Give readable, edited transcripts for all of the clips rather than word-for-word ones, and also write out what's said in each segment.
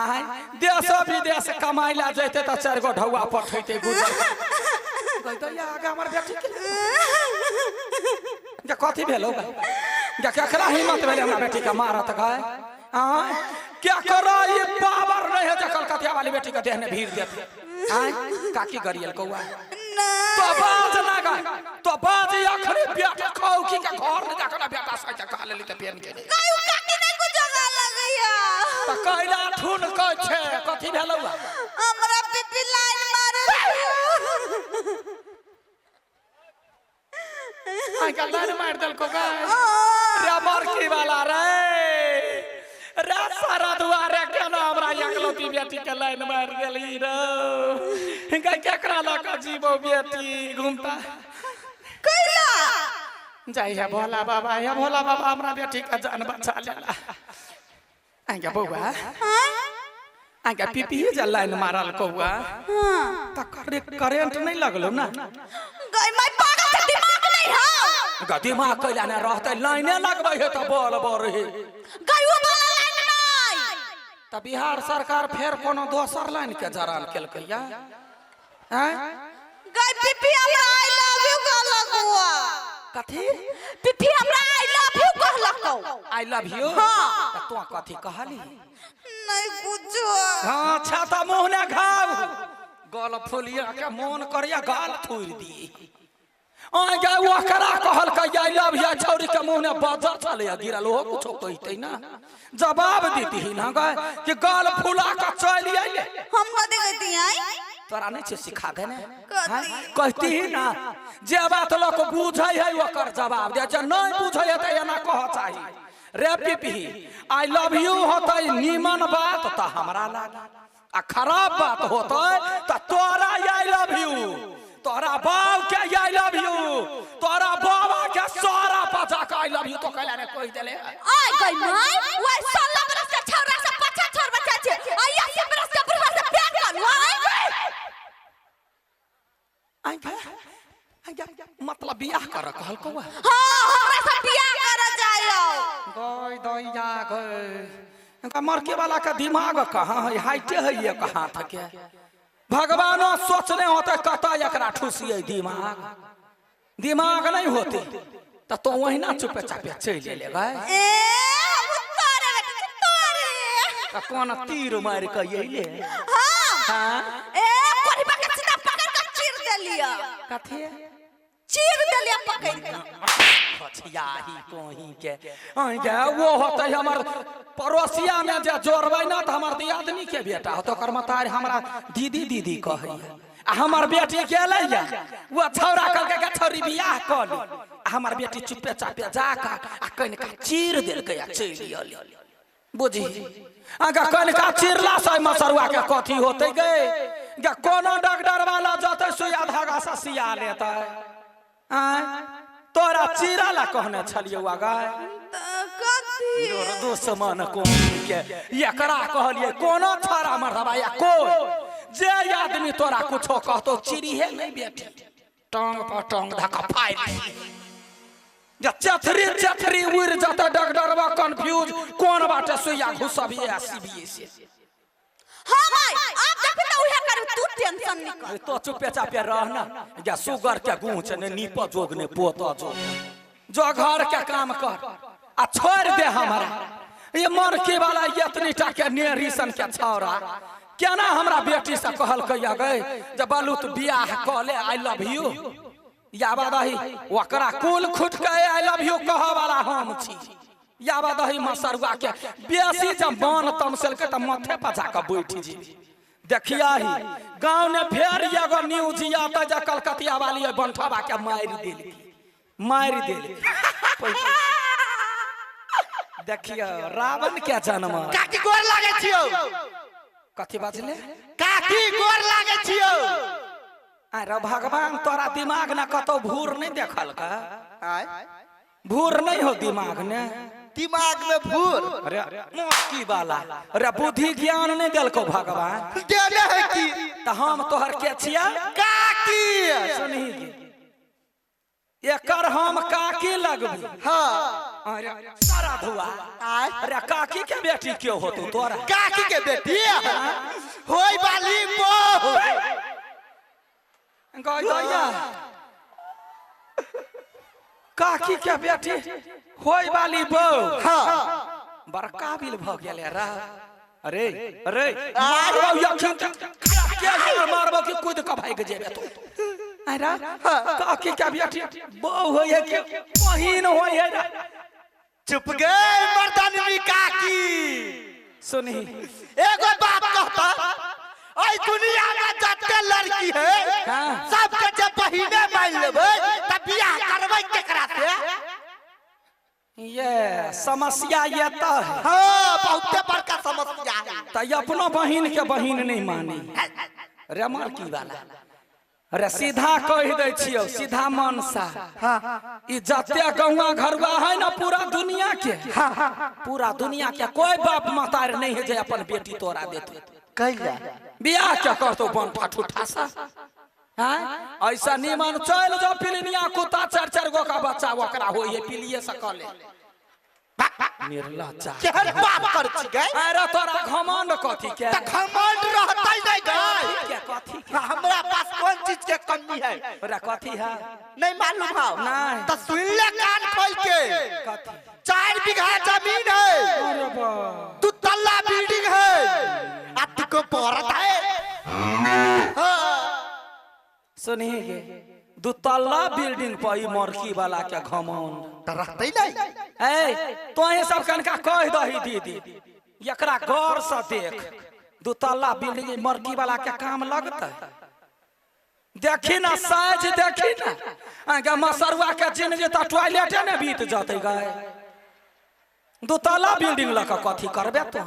आय देश विदेश कमाइ ला जैते तऽ चारि गो ढौआ पठैते गुजर कहते या आगे हमर बेटी के जे कथी भेलो जे केकरा हिम्मत भेलै हमरा बेटी के मारत गए आय क्या करो ये पावर नहीं है जे कलकतिया वाली बेटी के देह ने भीड़ देते आय काकी गरियल कौआ तो बाज ना गए तो बाज अखनी बेटा खौकी के घर ने जाकर बेटा सह के खा लेली त पेन के कायू काकी नहीं कुछ जगह लगैया त कैला ठुन कै छे कथी भेलौ हमरा पीपी लाइन मारे आइ का लाइन मार देलको गए रे मरकी वाला रे रे सारा दुआरे केना हमरा एकलौती बेटी के लाइन मार देली रे हिनका केकरा लऽ कऽ जीबो बेटी घूमता कैला जाइ है भोला बाबा हे भोला बाबा हमरा बेटी के जान बचा लेला आंगे बौआ आंगे पीपी जे लाइन मारल कौआ त करेंट नहीं लगलो ना गई मैं पागल से दिमाग नहीं है गा दिमाग कैला ने रहतै लाइने लगबै है त बल बर है गई वो वाला लाइन नहीं त बिहार सरकार फेर कोनो दोसर लाइन के जरान केलकै या हैं गई पीपी हमरा I love you कहलक हुआ कथी पीपी हमरा I love you कहलक I love you हाँ। त तू कथी कहली नहीं कुछ हाँ छाता मुँह ने घाव गल फुलिया के मोन करिया गाल थूर दी आगे ओकरा कहलकै I love you छौरी के मुँह ने बजर छलैया गिरल ओहो कुछो कहितै ना जवाब दीती ना गए कि गाल फुला के चलि अइले हम कथी कहती आई तोरा नहीं छै सिखा देने कथी? हैं? कहती ही ना जे बात लोक बुझै है ओकर जवाब दे जे नहीं बुझै है तऽ एना कह चाही रे पीपी I love you होतै नीमन बात तऽ हमरा लागे आ खराब बात होतै तऽ तोरा I love you तोरा बाप के I love you तोरा बाबा के सारा पचा के I love you तो कहला ने कहि देले आई गई माई वही 16 बरस के छौरा से 25 छोर बच्चा छे आ 80 बरस के बुढ़वा से प्यार कर आई आई गए आई गए मतलब बियाह कर कहलकौ हां हमरा से बियाह कर जायो गई दैया गई मरके वाला के दिमाग कहाँ है हाइटे है एक हाथ के भगवानो सोचने होते कत एकरा ठुसिए दिमाग दिमाग नहीं होते तो तो वहिना चुपे चापे चलि एले गए ए हम तोरे बेटा छी, तोरे त कोन तीर मारि के अइले हां हाँ ए कोढ़िबा के सीधा पकड़ के चीर देलिया कथी चीर देलिया पकड़ के खछियाही कोही के अहीं के वो होते हमर पड़ोसिया में जे जोड़बै ना तऽ हमर दियादनी के बेटा होते ओकर मतारी हमरा दीदी दीदी कहैया आ हमर बेटी गेलै या वो छौड़ा कहलकै के छौड़ी बियाह कऽ ली आ हमर बेटी चुपे चापे जा कऽ आ कनिका चीर देलकै आ चलि अयलै बुझी अगर कनिका चिरला से मसरुआ के कथी होते गे गे कोनो डॉक्टर वाला जतै सुइया धागा से सिया लेतै आँय तोरा चिरा ला कहने छलियौ गए कथी दुश्मन कोन के एकरा कहलिए कोनो छाड़ा मरदबा या कोई जे आदमी तोरा कुछो कहतो चिड़िहे नहीं बेटी टांग पर टांग धक्का फाड़ि जे चथरी चथरी उड़ि जतै डॉक्टरबा कंफ्यूज कोन बाटे सुइया घुसबिए आ सीबिए से हाँ माई आप देखबी तो उहे करू तू टेंशन नहीं कर तो चुपे चापे रह ना या सुगर के गूंच ने नीप जोग ने पोत जोग जो घर के काम कर आ छोड़ दे हमारा ये मरकी वाला इतनी टा के नेरी सन के छौरा केना हमरा बेटी से कहलकै गए जे बालू तू बियाह कऽ ले I love you याबा दही ओकरा कुल खुट के I love you कह वाला हम छी याबा दही मसरुआ के बेसी जब मन तमसेलकै तऽ माथे पर जाकऽ बैठ जी देखिया ही गाँव ने फेर एगो न्यूज आता जे कलकतिया वाली बंठवा के मारि देलकी मारि देलकी देखियो रावण के जन्म काकी गोर लागे छियौ कथी बाजले काकी गोर लागे छियौ अरे भगवान तोरा दिमाग ने कतौ भूर नहीं देखल का आय भूर नहीं हो दिमाग ने दिमाग में भूर अरे मोकी वाला अरे बुद्धि ज्ञान नहीं देलको भगवान देने है की तऽ हम तोहर के छिया काकी सुनही गे एकर हम काकी लगबी हाँ अरे सारा धुआ। आय। अरे काकी के बेटी क्यों हो तू तोरा? काकी के बेटी होई वाली बहू। गई दैया काकी के बेटी होई वाली बहू। हाँ। बड़ काबिल भ गेले रा। अरे अरे मारबो यखन के यार मारबो कि कूद के भाग जेबे तू। अरे काकी के बेटी बहू होय है कि बहिन होय है रा? चुप गए मर्दानवी काकी। सुनी एगो बात कहता, ओई दुनिया में जते लड़की है हाँ। सबके जब बहिने मान लेबै त बियाह करबै केकरा से? ये समस्या ये तो है। हाँ बहुते बड़का समस्या है। त अपनो बहिन के बहिन नहीं मानी रे मरकी वाला। अरे सीधा कह दै छियौ, सीधा मनसा। ई जते गौवा घरवा है ना पूरा दुनिया के, पूरा दुनिया के कोई बाप मतार नहीं है जे अपन बेटी तोरा देतो। कैला बियाह क्या करतो बन ठूठा सा? हाँ ऐसा निमन चल जाओ पिलनिया कुत्ता चार चार गो का बच्चा ओकरा होई है पिलिए सकले निर्लज्जा। केहन बात कर छी गए? अरे तोरा घमंड कथी के? त घमंड रहतै नै गए। के कथी के? हमरा पास कोन चीज के कमी है? अरे कथी है? नहीं मालूम है। नहीं। त सुन ले कान खोल के। कथी? 4 बीघा जमीन है, अरे बा 2 तल्ला बिल्डिंग है, आ तुको पड़त है। हाँ। सुनी गे 2 तल्ला बिल्डिंग पर ई मरकी वाला के घमंड त रहतै नहीं। ए तोहे सब कनका कह दही दीदी एकरा गौर से देख, 2 तल्ला बिल्डिंग ई मरकी वाला के काम लगतै? देखी ना साइज देखी ना, आगे मसरुआ के जिंदगी त टॉयलेटे ने बीत जतै गए। 2 तल्ला बिल्डिंग लऽ कऽ कथी करबे तो?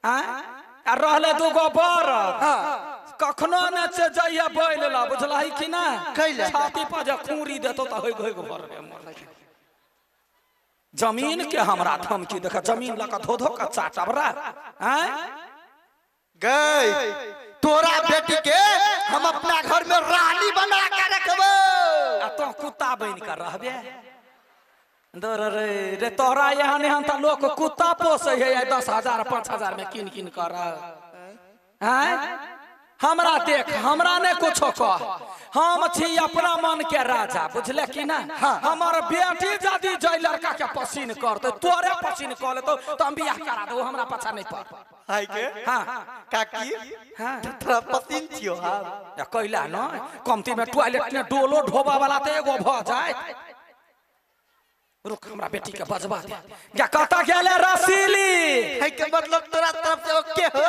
आँय आ रहले 2 गो बरद, कखनो ने से जइया बैल ला, बुझलही कि ना? कैला? छाती पर जे खूरी देतो त होय होय भरबे मर। जमीन के हमरा धमकी देख, जमीन लऽ कऽ धो धो कऽ चाटब रा। आँय गए तोरा बेटी के हम अपना घर में रानी बना के रखबो। आ तो कुत्ता बन के रहबे। दर रे रे तोरा एहन एहन त लोक कुत्ता पोसै है 10,000 5,000 में किन किन कर। आँय हमरा देख, हमरा ने कुछो कह, हम छी अपना मन के राजा, बुझले कि ना? हमर बेटी यदि जै लड़का के पसीन करतै तोरे पसीन कर लेतौ त हम बियाह करा देबौ, हमरा पाछा नहीं पड़। हाय के हाँ काकी हाँ तोरा पसीन छियो। हाँ या कैला न कमती में टॉयलेट में डोलो ढोबा वाला त एगो भ जाए। रुक हमरा बेटी के बजबा दे। या कतऽ गेले रसीली? है के मतलब तोरा तरफ से ओके हो?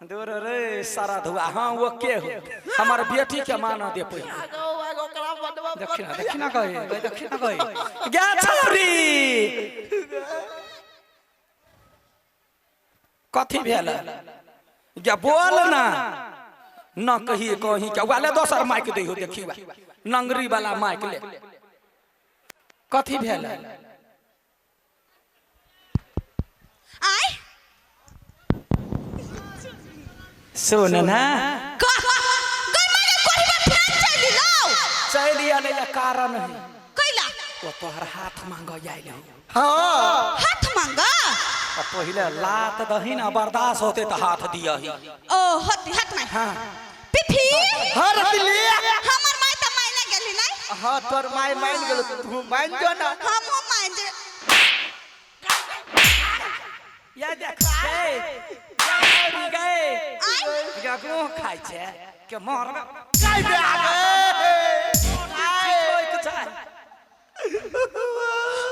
दूर रे सारा धुआ। हाँ ओके हो, हमर बेटी के माना दे पहिले। देखी ना, देखी ना गए, देखी ना गए गे छौरी कथी भेल? गे बोल ना न कही कही के वाले दोसर माइक दै हो, देखी वा नंगरी वाला माइक ले। कथी भेल? आय सुन ना कह गई मारे कोही में फेर चली लाओ। चलि आले या कारण है कैला? ओ तोहर हाथ मांग आइल हो। हाँ हाथ मांगा? आ पहिले लात दही ना बर्दाश्त होते त हाथ दियही। ओ होती हाथ मांग। हाँ पिफी हर दिली हमर माय त मायने गेली नहीं। हाँ तोर my मान गेलो, तू मान जो ना। हमहु मान जे। या देख गए गए गए आय या गोह खाइ छै के मरबे काय बे आ गए। ठोक छै।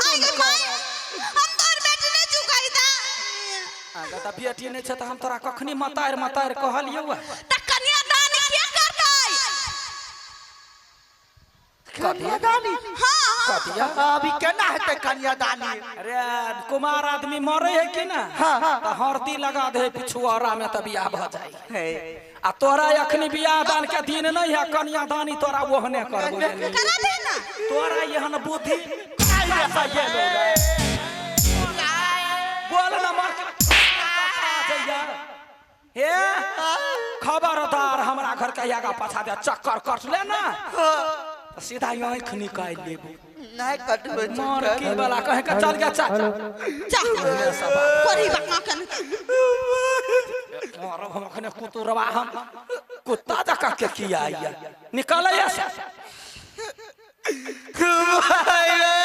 आय गे my हम तोर बेटी नहीं चुकाई ता। आगे त बेटी नहीं छै त हम तोरा कखनी मतार मतार कहलियौ। त कन्यादान के करतै? कन्यादानी? हाँ कथिया? अभी केना हेतै कन्यादानी? अरे कुमार आदमी मरे है कि ना? हाँ। त हरदी लगा दे पिछुआरा में त बियाह भ जाई। है आ तोरा अखनी बियाह दान के दिन नहीं है, कन्यादानी तोरा ओहने करबो। करा दे ना। तोरा एहन बुद्धि कैसे गेलो रे? बोल ना मर के जइया। हे खबरदार हमरा घर के आगा पाछा दे चक्कर कटले ना त सीधा आँख निकालि लेबो। नहीं कटबै छै। मरकी वाला कहे के चल गया चल। जा कोरी बात कन। मारब हम अखने कुतुरवा, हम कुत्ता जकाँ के किया या निकालै से। भाई रे,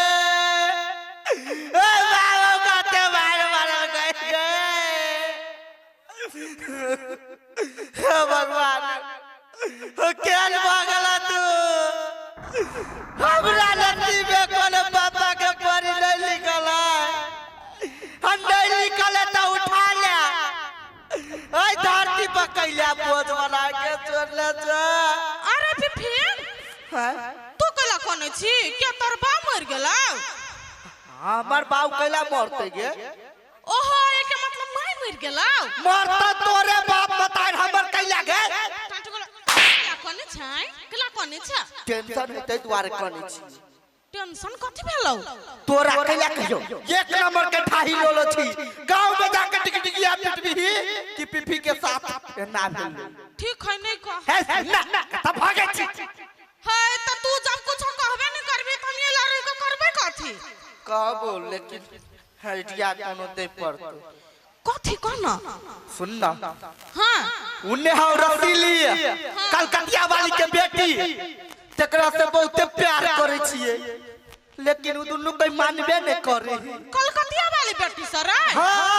ए बाबा कते मार मारल गए गे। हे भगवान, केहन भऽ गेला तू? हमरा नसीब में कोनो पापा के परी नहीं लिखल है। हम नहीं लिखल है तो उठा ले, ऐ धरती पर कैला बोझ बना के छोड़ले छ। अरे फिफी, तू कैला कोने छी? के तोर बाप मर गेला? हमर बाप कैला मरते गे? ओहो, एके मतलब माय मर गेला। मरता तोरे बाप, बताए हमर कैला गे? टांटो कैला कोने छै? कैला कोने छ? टेंशन हेतै दुआरे कने छी। टेंशन कथी भेलौ? तोरा कैला कहियो, एक नंबर के ठाही लोलो छी। गांव में जाके टिकटिकिया पिटबिही कि पिफी के साथ एना भेल। ठीक है, नहीं कह। हे ना, कतऽ भागै छी? है त तू जब कुछ कहबे नहीं करबी त हम ये लड़ाई के करबे कथी? कहबो, लेकिन आइडिया कोनो दे पड़तो। कथी कहना? सुन ना। हाँ। उन्ने हम रसीली कलकतिया वाली के बेटी, तकरा से बहुते प्यार करे छिए, लेकिन उ दुनू कोई मानबे नहीं करे। कलकतिया वाली बेटी सर? हाँ।